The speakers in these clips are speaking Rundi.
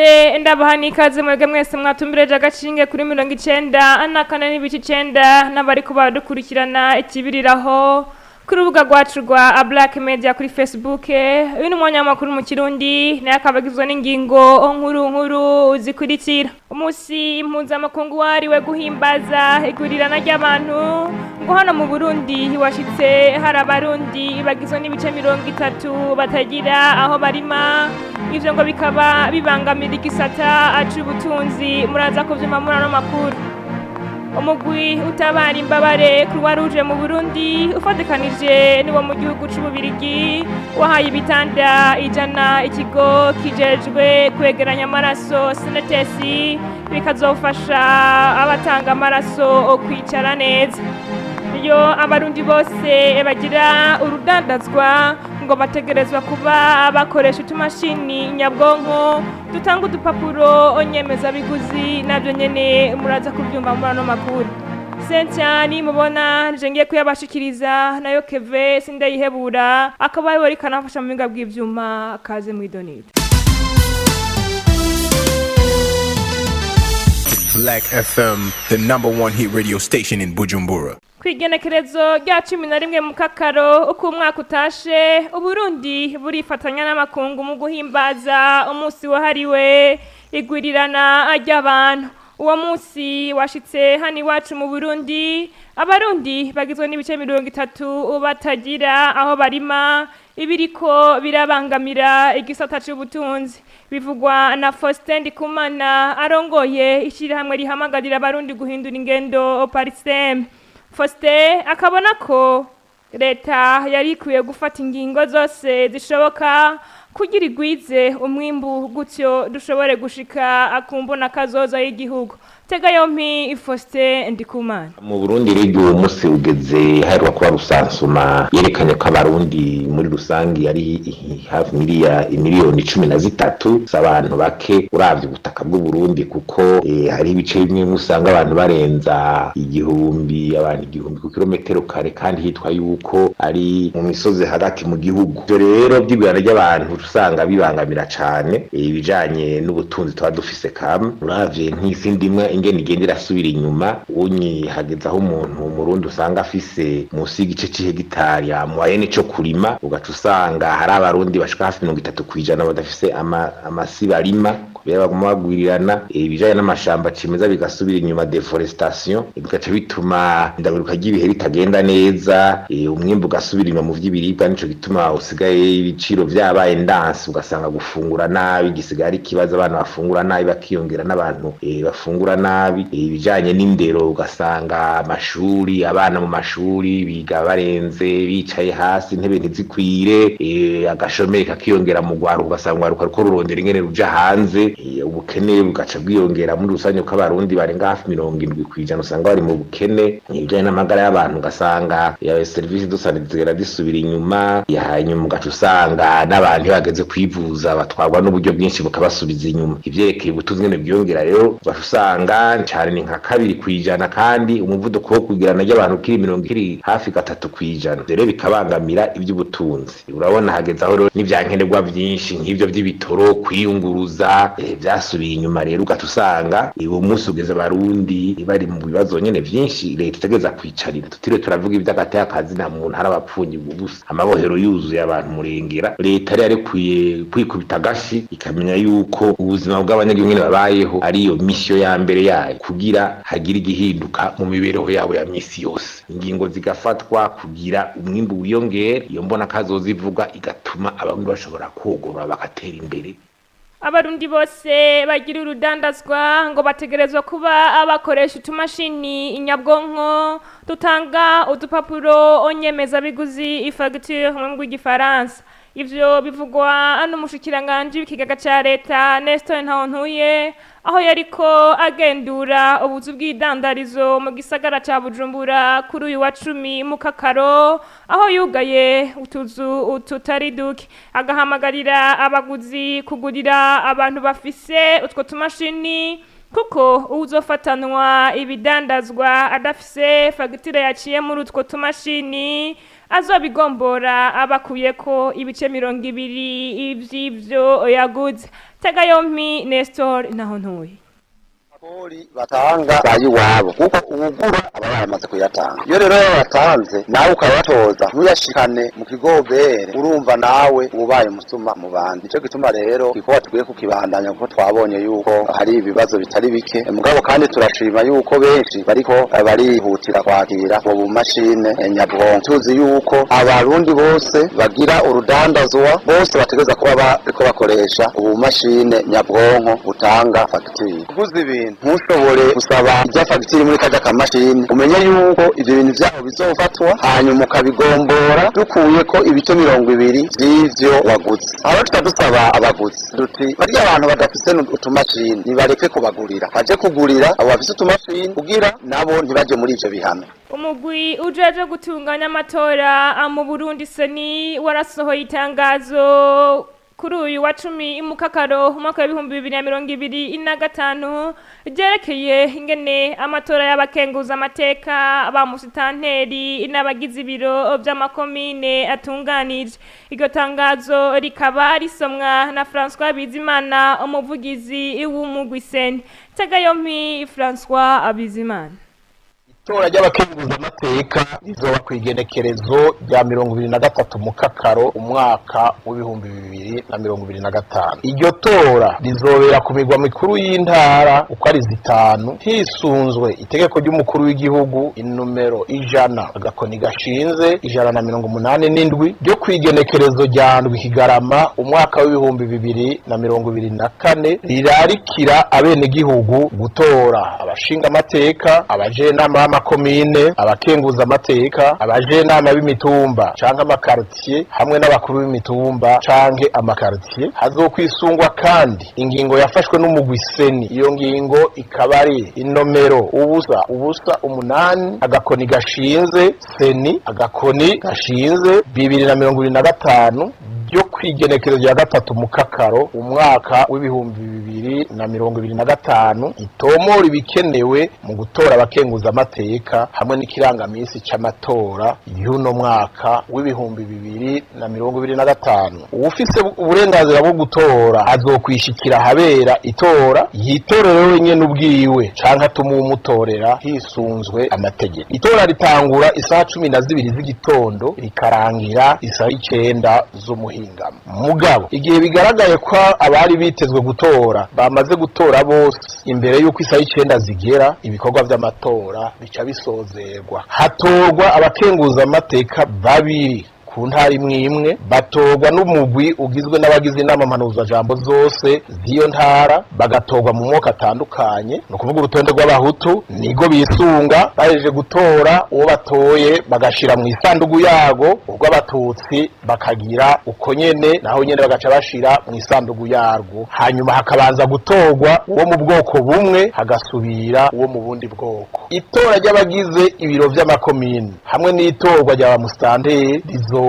Ndabaramutse, ndabaha n'ikaze mwebwe mwese mwatumbireje agacinge kuri 94.9 n'abariko baradukurikirana ikibiriraho ku rubuga rwacu rwa Black Media kuri Facebook. Uyu ni umwanya w'amakuru mu Kirundi, nayo akaba agizwe n'ingingo nkuru nkuru zikurikira: Umunsi impuzamakungu wahariwe guhimbaza igurirana ry'abantu ngo hano mu Burundi washitse hari Abarundi bagizwe n'ibice 30 batagira aho barima. Ivyo ngo bikaba bibangamira igisata c'ubutunzi. Muraza kuvyumva muri ano makuru. Umugwi utabara imbabare Croix Rouge mu Burundi ufatikanije n'uwo mu gihugu c'Ububirigi wahaye ibitanda 100 ikigo kijejwe kwegeranya amaraso CNTS, bikazofasha abatanga amaraso kwicara neza. Iyo Abarundi bose bagira urudandazwa ngo bategerezwa kuba bakoresha utumashini nyabwonko dutanga udupapuro nyemezabiguzi, nabyo nyene muraza kubyumva muri ano makuru. Cynthia nimubona nje ngiye kuyabashikiriza, nayo Keve Sindayihebura akaba ariwe ariko anafasha mu buhinga bw'ivyuma. Kaze mw'idonido. Black FM, the number one hit radio station in Bujumbura. Kw'igenekerezo rya 11 mu Kakaro uko umwaka utashe, Uburundi burifatanya n'amakungu mu guhimbaza umunsi wahariwe igwirirana ry'abantu. Uwo munsi washitse hano iwacu mu Burundi Abarundi bagizwe n'ibice 30 batagira aho barima, ibiriko birabangamira igisata c'ubutunzi. Bivugwa na Faustin Ndikumana arongoye ishyirahamwe rihamagarira Abarundi guhindura ingendo, Parsem. Faustin akabona ko leta yari ikwiye gufata ingingo zose zishoboka kugira igwize umwimbu, gutyo dushobore gushika akumbona kazoza y'igihugu. Tega yompi Faustin Ndikumana. Mu Burundi rero uwo munsi ugeze haheruka kuba recensement yerekanye ko Abarundi muri rusange ari hafi miliyoni 13 z'abantu bake uravye ubutaka bw'Uburundi, kuko hari ibice bimwe usanga abantu barenza 1000, abantu 1000 ku kilometero kare, kandi hitwa yuko ari mu misozi hagati mu gihugu. Ivyo rero vy'igwirana ry'abantu usanga bibangamira cane ibijanye n'ubutunzi tuba dufise. Kamwe uravye nk'isi ndimwa ingene igenda irasubira inyuma, unyi hageze aho umuntu Umurundi usanga afise munsi y'igice c'ihegitari amuhaye nico kurima, ugaca usanga hari Abarundi bashika hafi 30% badafise amasi barima kubera baguma bagwirirana. Ibijanye n'amashamba cimeza bigasubira inyuma, déforestation, bigaca bituma indaguruka ry'ibihe ritagenda neza, umwimbu ugasubira inyuma mu vy'ibiribwa. Nico gituma usigaye ibiciro vyabaye ndansi, ugasanga gufungura nabi gisigaye ari ikibazo, abana bafungura nabi bakiyongera n'abantu bafungura nabi. Ibijanye n'indero, ugasanga amashuri, abana mu mashuri biga barenze, bicaye hasi, intebe ntizikwire, agashomeri kakiyongera mu rwaruka, ugasanga urwaruka ruko rurondera ingene ruja hanze, ubukene bugaca bwiyongera muri rusange, kuko Abarundi barenga hafi 70% usanga bari mu bukene. Ibijanye n'amagara y'abantu, ugasanga serivisi de santé zigera zisubira inyuma, hanyuma ugaca usanga n'abantu iyo bageze kwivuza batwarwa n'uburyo bwinshi bukabasubiza inyuma. Ivyerekeye ubutunzi ngene bwiyongera rero, ugaca usanga cane ni nka 2%, kandi umuvuduko wo kugirana ry'abantu ukiri mirongo iri hafi 3%. Rero bikabangamira ivy'ubutunzi. Urabona hageze aho rero n'ivyankenerwa vyinshi nk'ivyo vy'ibitoro, kwiyunguruza, vyasubiye inyuma. Rero ugaca usanga uwo munsi ugeze Abarundi bari mu bibazo nyene vyinshi leta itegeza kwicarira. Tutiriwe turavuga ivy'agateka na muntu, hari abapfungirwa ubusa, amabohero yuzuye abantu murengera. Leta rero yarikwiye kwikubita agashi, ikamenya yuko ubuzima bw'abanyagihugu nyene babayeho ariyo mission ya mbere yayo, kugira hagire igihinduka mu mibereho yabo ya misi yose, ingingo zigafatwa kugira umwimbu wiyongere, iyo mbona kazoza ivuga igatuma Abarundi bashobora kogorora bagatera imbere. Abarundi bose bagira urudandazwa ngo bategerezwa kuba bakoresha utumashini nyabwonko dutanga udupapuro nyemezabiguzi, ifagitire mu rurimi rw'Igifaransa. Ivyo bivugwa n'umushikiranganji w'ikigega ca leta Nestor Ntahontuye, aho yariko agendura ubuzu bw'idandarizo mu gisagara ca Bujumbura kuri uyu wa 10 mu Kakaro, aho yugaye utuzu tutari duke, agahamagarira abaguzi kugurira abantu bafise utwo tumashini Kuko uwuzofatanwa ibidandazwa adafise fagitire yaciye muri utwo tumashini azobigombora abakuyeko ibice 20 vy'ivyo yaguze. Tega yompi Nestor naho ntuye. Kori batanga bayiwabo kuko uwugura aba yaramaze kuyatanga. Iyo rero yabatanze nawe ukayatoza ntuyashikane mu kigobere, urumva nawe ubaye umusuma mu bandi. Nico gituma rero igikorwa tugiye kukibandanya, kuko twabonye yuko hari ibibazo bitari bike. Mugabo kandi turashima yuko benshi bariko barihutira kwakira ubu bumashine nyabwonko. Tuzi yuko abarundi bose bagira urudandazwa bose bategereza kuba bariko bakoresha ubu bumashine nyabwonko butanga fagitire. Uguze ibintu ntushobore gusaba ijya fagitire muri kajya kamashini, umenye yuko ibyo bintu byabo bizofatwa hanyuma ukabigombora dukuye ko ibice 20 vy'ivyo waguze. Aho tuca dusaba abaguzi duti barya abantu badafise utumashini nibareke kubagurira, baje kugurira abo bafise utumashini kugira nabo ntibaje muri ivyo bihano. Umugwi ujeje gutunganya amatora mu Burundi, CENI, warasohoye itangazo kuri uyu wa 10 Mukakaro umwaka wa 2025 ryerekeye ingene amatora y'abakenguza amateka, ba musitanteri n'abagize ibiro vy'amakomine atunganije. Iryo tangazo rikaba risomwa na François Bizimana, umuvugizi w'umugwi CENI. Tega yompi François Bizimana. Itora ry'abakenguzamateka rizoba ku igenekerezo rya 23 Mukakaro umwaka wa 2025. Iryo tora rizobera ku migwa mikuru y'intara uko ari zitanu, hisunzwe itegeko ry'umukuru w'igihugu inomero 100-187 ryo ku igenekerezo rya 7 Kigarama umwaka wa 2024, rirarikira abenegihugu gutora abashingamateka, abajenama b'amakomine, abakenguza amateka, abajenama b'imitumba canke amakartier, hamwe n'abakuru b'imitumba canke amakartier. Hazokwisungwa kandi ingingo yafashwe n'umugwi CENI. Iyo ngingo ikaba ari inomero 008-CENI-2025 ryo kwigenekerezo rya 3 Mukakaro umwaka wa 2025, itomora ibikenewe mu gutora abakenguza amateka hamwe n'ikirangaminsi c'amatora y'uno mwaka wa 2025. Uwufise uburenganzira bwo gutora azokwishikira ahabera itora, yitorere wenyene ubwiwe canke atuma uwumutorera hisunzwe amategeko. Itora ritangura isaha 12 z'igitondo rikarangira isaha 9 z'umuhingamo. Mugabo igihe bigaragaye ko abari bitezwe gutora bamaze gutora bose imbere y'uko isaha 9 zigera, ibikorwa vy'amatora bica bisozerwa. Hatorwa abakenguza amateka babiri ku ntara imwe imwe, batorwa n'umugwi ugizwe n'abagize inama mpanuzajambo zose z'iyo ntara, bagatorwa mu moko atandukanye, ni ukuvuga urutonde rw'abahutu nigo bisunga. Bahejeje gutora uwo batoye bagashira mu isandugu yago, urw'abatutsi bakagira uko nyene, naho nyene bagaca bashira mu isandugu yarwo. Hanyuma hakabanza gutorwa uwo mu bwoko bumwe, hagasubira uwo mu bundi bwoko. Itora ry'abagize ibiro vy'amakomine hamwe n'itorwa rya ba musitanteri rizoba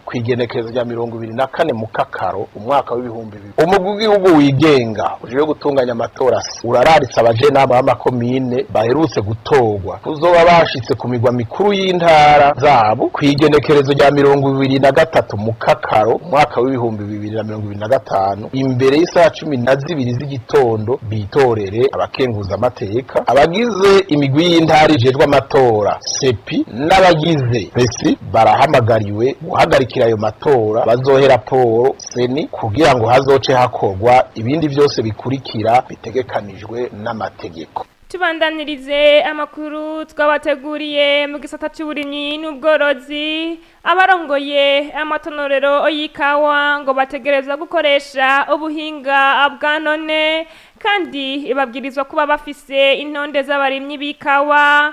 ku igenekerezo rya 24 Mukakaro umwaka wa 2000. Umugwi w'igihugu wigenga ujejwe gutunganya amatora uraраritse abajenama b'amakomine baherutse gutorwa kuzoba bashitse ku migwa mikuru y'intara zabo ku igenekerezo rya 23 Mukakaro umwaka wa 2025 imbere y'isaha 12 z'igitondo, bitorere abakenguza amateka. Abagize imigwi y'intara ijejwe amatora CEPI n'abagize CESI barahamagariwe guhagarikira ayo matora, bazohe raporo CENI kugira ngo hazoce hakorwa ibindi vyose bikurikira bitegekanijwe n'amategeko. Tubandanirize amakuru twabateguriye mu gisata c'uburimyi n'ubworozi. Abarongoye amatonorero y'ikawa ngo bategerezwa gukoresha ubuhinga bwa none, kandi babwirizwa kuba bafise intonde z'abarimyi b'ikawa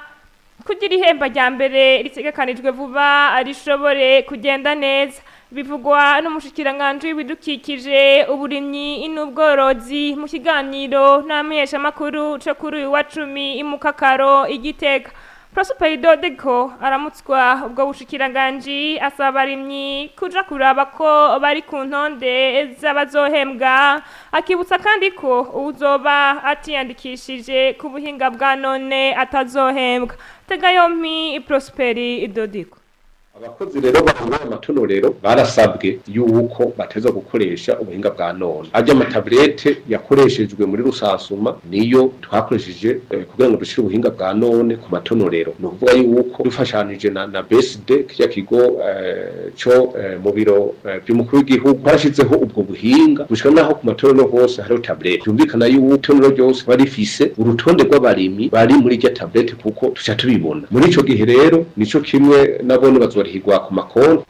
kugira ihemba rya mbere ritegekanijwe vuba rishobore kugenda neza. Bivugwa n'umushikiranganji w'ibidukikije, uburimyi n'ubworozi mu kiganiro n'amenyeshamakuru co kuri uyu wa 10 Mukakaro i Gitega. Prosper Dodeko aramutswa ubwo bushikiranganji asaba abarimyi kuja kuraba ko bari ku ntonde z'abazohembwa, akibutsa kandi ko uwuzoba atiyandikishije ku buhinga bwa none atazohembwa. Tega yompi Prosper Dodiko. Abakozi rero barongoye amatonorero barasabwe yuko bateza gukoresha ubuhinga bwa none. Arya amataburete yakoreshejwe muri rusansuma niyo twakoresheje kugira ngo dushire ubuhinga bwa none ku matonorero. Ni ukuvuga yuko dufashanije na BSD, kirya kigo co mu biro vy'umukuru w'igihugu, barashizeho ubwo buhinga gushika naho ku matonorero hose hariho taburete. Vyumvikana yuko itonero ryose bari rifise urutonde rw'abarimyi bari muri irya taburete, kuko tuca tubibona. Muri ico gihe rero nico kimwe nabone bazorihirwa ku makonti,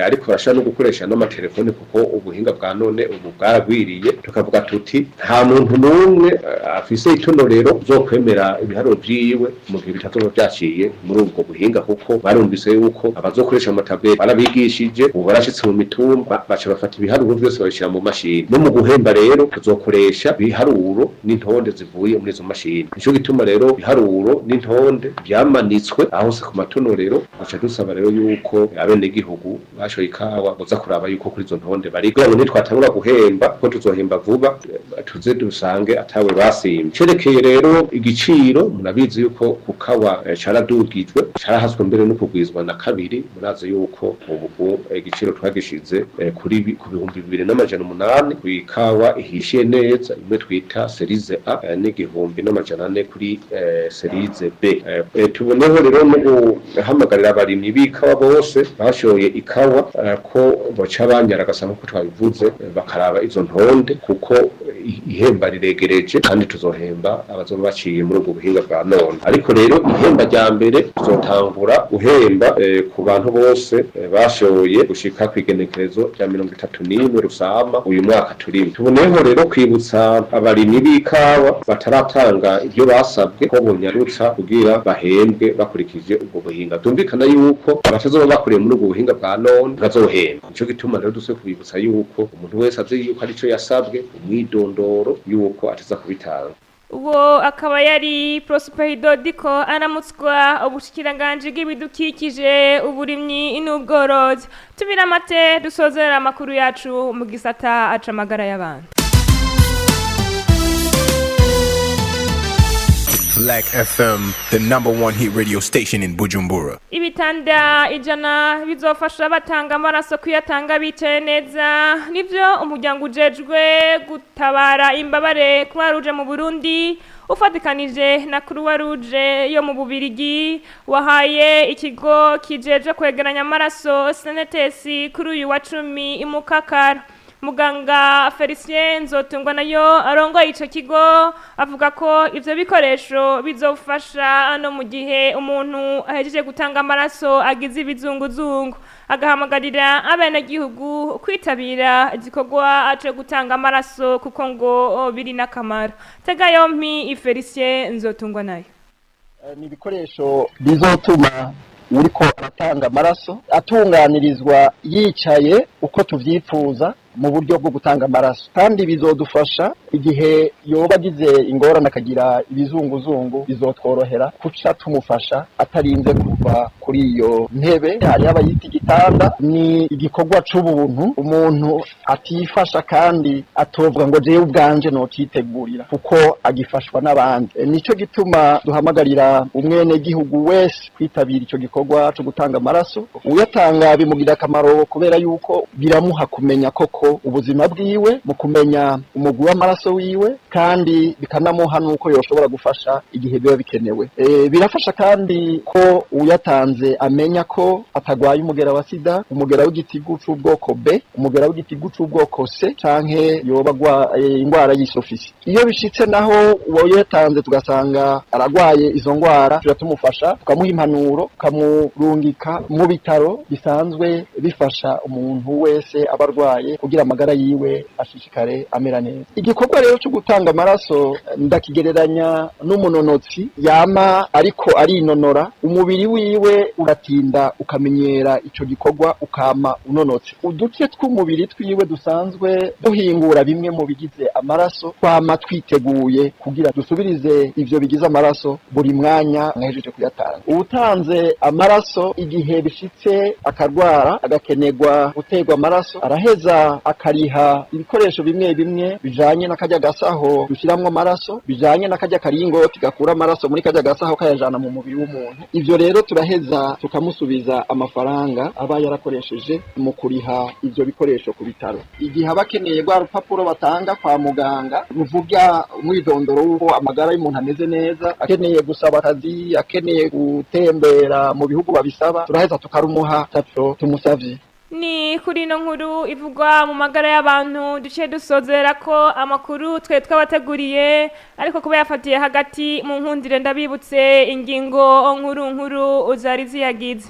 ariko barashobora no gukoresha n'amatelefone, kuko ubuhinga bwa none ubu bwaragwiriye. Tukavuga tuti nta muntu n'umwe afise itonorero uzokwemera ibiharuro vyiwe mu gihe bitazoba vyaciye muri ubwo buhinga, kuko barumvise yuko abazokoresha amataburete barabigishije, ubu barashitse mu mitumba, baca bafata ibiharuro vyose babishira mu mashini. No mu guhemba rero tuzokoresha ibiharuro n'intonde zivuye muri izo mashini. Nico gituma rero ibiharuro n'intonde vyamanitswe aho hose ku matonorero. Baca dusaba rero yuko abenegihugu bashoye ikawa boza kuraba yuko kuri izo ntonde bari, kugira ngo nitwatangura guhemba, ko tuzohemba vuba, tuze dusange atawe basimye. Cerekeye rero igiciro, murabizi yuko ku kawa caradugijwe, carahaswe mbere no kugwizwa na kabiri. Murazi yuko ubu igiciro twagishize kuri ku 2800 ku ikawa ihishiye neza, imwe twita cerise A, n'1400 kuri cerise B. Tuboneho rero no guhamagarira abarimyi b'ikawa bose bashoye ikawa ko boca banyaragasa nk'uko twabivuze, bakaraba izo ntonde, kuko ihemba riregereje kandi tuzohemba abazoba baciye muri ubwo buhinga bwa none. Ariko rero ihemba rya mbere tuzotangura guhemba ku bantu bose bashoye gushika kw'igenekerezo rya 31 Rusama uyu mwaka turimo. Tuboneyeho rero kwibutsa abarimyi b'ikawa bataratanga ibyo basabwe ko bonyarutsa kugira bahembwe bakurikije ubwo buhinga. Byumvikana yuko abatazoba bakuriye muri ubwo buhinga bwa none bazohembwa. Nico gituma rero duse kubibutsa yuko umuntu wese azi yuko arico yasabwe, umwidondoro, yuko ateza kubitanga. Uwo akaba yari Prosper Dodiko aramutswa ubushikiranganji bw'ibidukikije, uburimyi n'ubworozi. Tumira amate, dusozera amakuru yacu mu gisata aca amagara y'abantu. Black FM, the number one hit radio station in Bujumbura. Ibitanda 100 bizofasha batanga amaraso kuyatanga bicaye neza, nivyo umuryango ujejwe gutabara imbabare Croix Rouge mu Burundi ufatikanije na Croix Rouge yo mu Bubirigi wahaye ikigo kijejwe kwegeranya amaraso SNTS kuri uyu wa 10 imukakara. Muganga Felicien Nzotungwa nayo arongoye ico kigo avuga ko ivyo bikoresho bizofasha no mu gihe umuntu ahejeje gutanga amaraso agize ibizunguzungu, agahamagarira abenegihugu kwitabira igikorwa co gutanga amaraso kuko ngo biri n'akamaro. Tega yompi Felicien Nzotungwa nayo. Ni ibikoresho bizotuma uriko aratanga amaraso atunganirizwa yicaye uko tuvyifuza mu buryo bwo gutanga amaraso, kandi bizodufasha igihe yoba agize ingorane akagira ibizunguzungu, bizotworohera kuca tumufasha atarinze kuva kuri iyo ntebe. Hariho abayita igitanda. Ni igikorwa c'ubuntu umuntu atifasha kandi atovuga ngo jewe ubwanje nocitegurira, kuko agifashwa n'abandi. Nico gituma duhamagarira umwenegihugu wese kwitabira ico gikorwa co gutanga amaraso. Uyatanga bimugirira akamaro kubera yuko biramuha kumenya koko ubuzima bwiwe, mu kumenya umugwi w'amaraso wiwe, kandi bikanamuha nuko yoshobora gufasha igihe biba bikenewe. Birafasha kandi ko uyatanze amenya ko atagwaye umugera wa sida, umugera w'igitigu c'ubwoko B, umugera w'igitigu c'ubwoko C, canke yoba ingwara y'isofisi. Iyo bishitse naho uwo yatanze tugasanga aragwaye izo ngwara, tuja tumufasha, tukamuha impanuro, tukamurungika mu bitaro bisanzwe bifasha umuntu wese aba arwaye kugira Kugira amagara yiwe ashishikare amera neza. Igikorwa rero cyo gutanga amaraso ndakigereranya n'umunonotsi yama ariko arinonora, umubiri wiwe uratinda ukamenyera ico gikorwa, ukama unonotse. Uduce tw'umubiri twiwe dusanzwe duhingura bimwe mu bigize amaraso twama twiteguye kugira dusubirize ivyo bigize amaraso buri mwanya mwahejeje kuyatanga. Uwutanze amaraso, igihe bishitse akarwara agakenerwa guterwa amaraso, araheza akariha ibikoresho bimwe bimwe bijanye n'akarya gasaho dushiramwo amaraso, bijanye n'akarya karingoti gakura amaraso muri karya gasaho kayajana mu mubiri w'umuntu. Ivyo rero turaheza tukamusubiza amafaranga aba yarakoresheje mu kuriha ivyo bikoresho ku bitaro. Igihe aba akeneye rwa rupapuro batanga kwa muganga ruvuga umwidondoro w'uko amagara y'umuntu ameze neza, akeneye gusaba akazi, akeneye gutembera mu bihugu babisaba, turaheza tukarumuha taco tumusavye. Ni kuri ino nkuru ivugwa mu magara y'abantu duciye dusozera ko amakuru twe twabateguriye, ariko kuba yafatiye hagati mu nkundire ndabibutse ingingo nkuru nkuru zari ziyagize.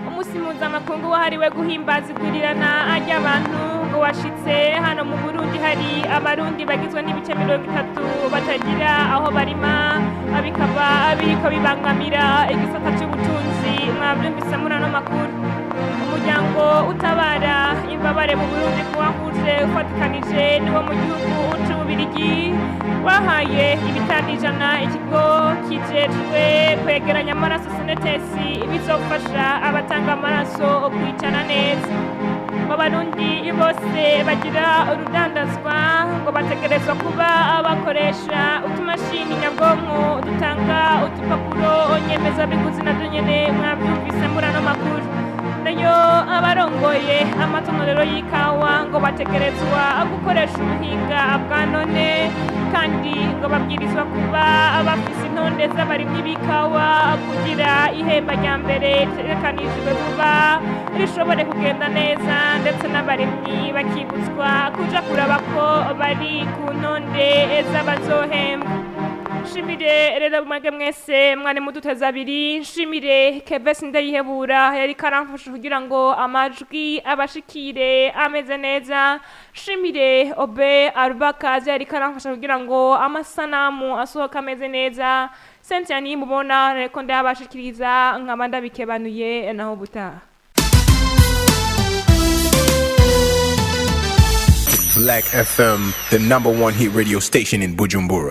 Umunsi mpuzamakungu wahariwe guhimbaza igwirirana ry'abantu ngo washitse hano mu Burundi hari Abarundi bagizwe n'ibice 30 batagira aho barima, bikaba biriko bibangamira igisata c'ubutunzi. Mwavyumvise muri ano makuru. Umuryango utabara imbabare mu Burundi kuwahuje ufatikanije n'uwo mu gihugu c'Ububirigi wahaye ibitanda 100 ikigo kijejwe kwegeranya amaraso Senetesi, bizofasha abatanga amaraso kwicara neza. Mu Barundi bose bagira urudandazwa ngo bategerezwa kuba bakoresha utumashini nyabwonko dutanga udupapuro nyemezabiguzi, navyo nyene mwavyumvise muri ano makuru. Nayo abarongoye amatonorero y'ikawa ngo bategerezwa gukoresha ubuhinga bwa none, kandi ngo babwirizwa kuba bafise intonde z'abarimyi b'ikawa kugira ihemba rya mbere ritegekanijwe vuba rishobore kugenda neza, ndetse n'abarimyi bakibutswa kuja kuraba ko bari ku ntonde z'abazohembwa. Nshimire rero mwebwe mwese mwari muduteze abiri. Nshimire Kevesi Ndayihebura yari karamfasha kugira ngo amajwi abashikire ameze neza. Nshimire Obe Arubakazi yari karamfasha kugira ngo amasanamu asohoke ameze neza. Cynthia nimubona reko ndayabashikiriza nkaba ndabikebanuye, naho butaha. Black FM, the number one hit radio station in Bujumbura.